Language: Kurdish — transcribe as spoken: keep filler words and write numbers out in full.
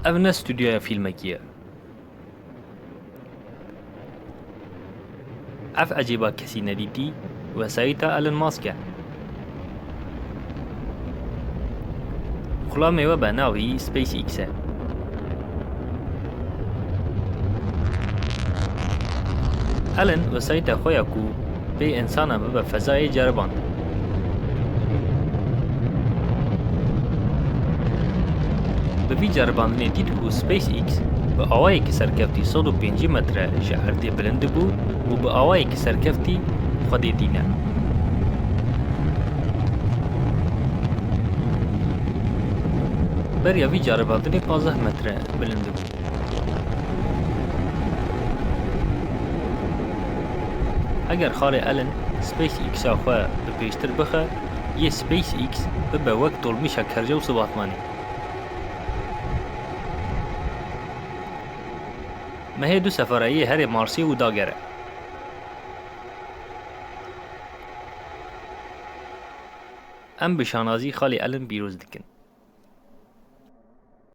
Ev ne stûdyoya fîlmekî ye. Ev ecêba kesî nedîtî wesayîta Elon Musk e. Xulamê we be navê wî SpaceX e. Elon wesayîta xwe ya ku bê însanan bibe fezayê ceriband. Bi vî ceribandinê dît ku SpaceX bi awayekî serkeftî sed û pêncî metre ji erdê bilind bû û bi awayekî serkeftî Xwedê tîne. Beriya vî ceribandinê pazdeh metre bilind bû. Eger xalê Elon SpaceX-a xwe bi pêştir bixe, yê SpaceX bibe wek dolmîşa kerja û sibatmanê. Mehê du sefera yê herê Marsê û dagere. Em bi şanazî xalê Elon pîroz dikin.